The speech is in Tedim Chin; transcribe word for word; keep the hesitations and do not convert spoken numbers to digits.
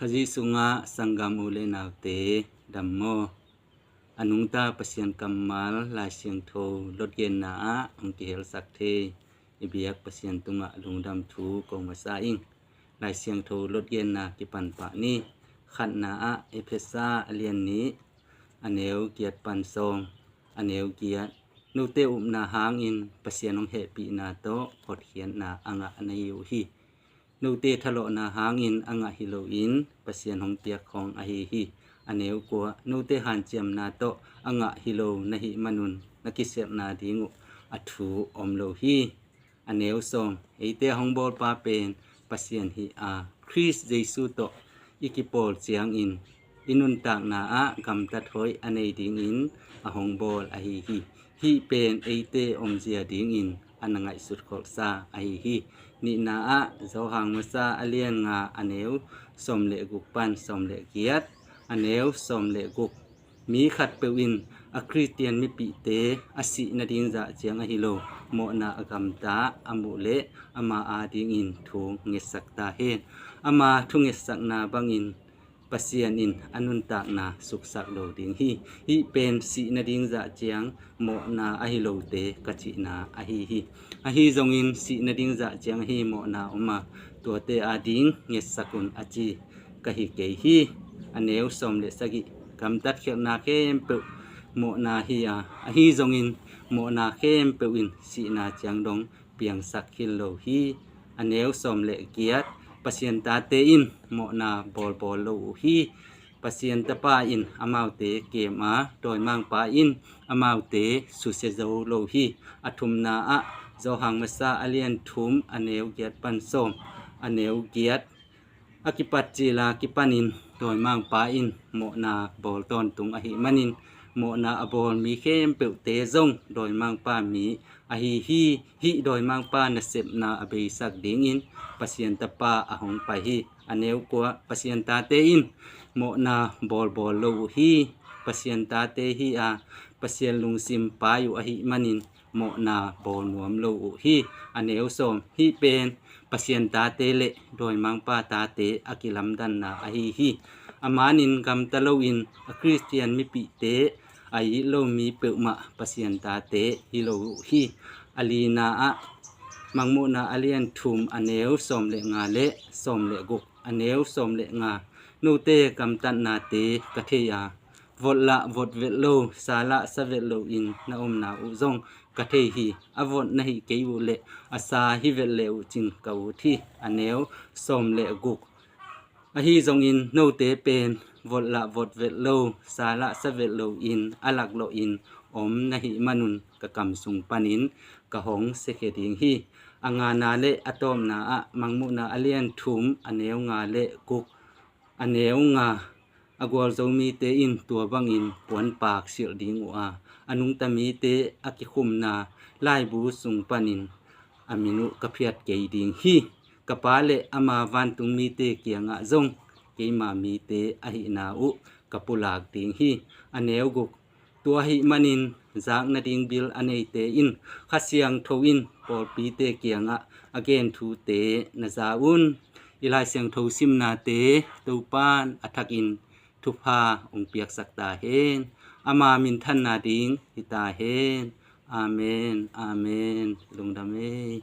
Khazih sungah sanggam u le naute, dam maw? A nungta Pasian kammal Lai Siangtho lotgenna ah hong kihelsak thei i biak Pasian tungah lungdam thu ko masa ing. Lai Siangtho lotgenna kipan pah ni. Khatna ah Efesa a lian nih, a neu giat pan sawm, a neu giat. Note upna hangin Pasian hong hehpihna tawh hotkhiatna a ngah na hi uh hi. Note thalawhna hangin a ngah hi loin Pasian hong piak khawng ahi hi. A neu kua, note hanciamna tawh a ngah hi lo na hih manun na kiselhna ding uh a thu om lo hi. A neu sawm, eite a hong bawlpa pen Pasian hi a, Khrist Jesu tawh i kipawl ciangin i nuntakna ah gamtat hoih a nei dingin a hong bawl ahi hi. Hih pen eite omzia dingin a na ngaihsut kholhsa ahi hi. Nihna ah Johan masa a lian nga, a neu sawm le guk pan sawm le giat. A neu sawm le guk, mi khatpeuh in a Khristian mipihte a sih nading zah ciang ahi lo mawhna a gamta a muh leh ama adingin thu ngetsak ta hen. Ama thungetsakna bangin Pasian in a nuntakna suksak lo ding hi. Hih pen sih nading zah ciang mawhna ahi lote ka cihna ahi hi. Ahi zongin sih nading zah ciang ahi mawhna om a, tuate ading ngetsak un a ci ka hi kei hi. A neu sawm le sagih, gamtat khialhna khempeuh mawhna hi a, ahi zongin mawhna khempeuh in sihna ciang dong piangsak khil lo hi. A neu sawm le giat, Pasian tate in mawhna bawlbawl lo uh hi. Pasian Tapa in amaute kem a, dawimangpa in amaute susia zo lo hi. A thumna ah Johan masa a lian thum, a neu giat pan sawm, a neu giat, a kipat cila kipanin dawimangpa in mawhna bawl tawntung ahi manin mawhna a bawl mi khempeuhte zong dawimangpa mi ahi hi. Hih dawimangpa nasepna a beisak dingin Pasian Tapa a hong pai hi. A neu kua, Pasian tate in mawhna bawlbawl lo uh hi. Pasian tate hi a, Pasian lungsim pai uh ahi manin mawhna bawl nuam lo uh hi. A neu sawm, hih pen Pasian tate le dawimangpa tate a kilamdanna ahi hi. A manin gamta loin a Khristian mipihte a it lo mi peuhmah Pasian tate hi lo uh hi. A lina ah Mangmuhna a lian thum, a neu sawm le nga le sawm le guk, a neu sawm le nga, note gamtatnate ka thei a, vot lah vot vet lo, sa lah sa vet lo in na omna uh zong ka thei hi. A vot na hi kei uh leh a sa hi vet le uh cin ka ut hi. A neu sawm le guk, ahi zongin note pen vot lah vot vet lo, sa lah sa vet lo in a laklawh in om na hih manun ka kam sung panin ka hong siakhia ding hi. A ngana le a tawpna ah Mangmuhna a lian thum, a neu nga le guk, a neu nga, a gualzo mite in tua bangin puanpak silh ding uh a, a nungta mite a kikhumna laibu sung panin a min uh ka phiat kei ding hi. Ka Pa le ama vantung mite kiangah zong keima mite ahihna uh ka pulak ding hi. A neu guk, tua ahih manin zak nading bil a neite in Kha Siangtho in pawlpite kiangah a gen thute na za un. I Lai Siangtho simnate Topan a thakin thupha hong piaksak ta hen. Ama minthanna ding hi ta hen. Amen, amen. Lungdam ei.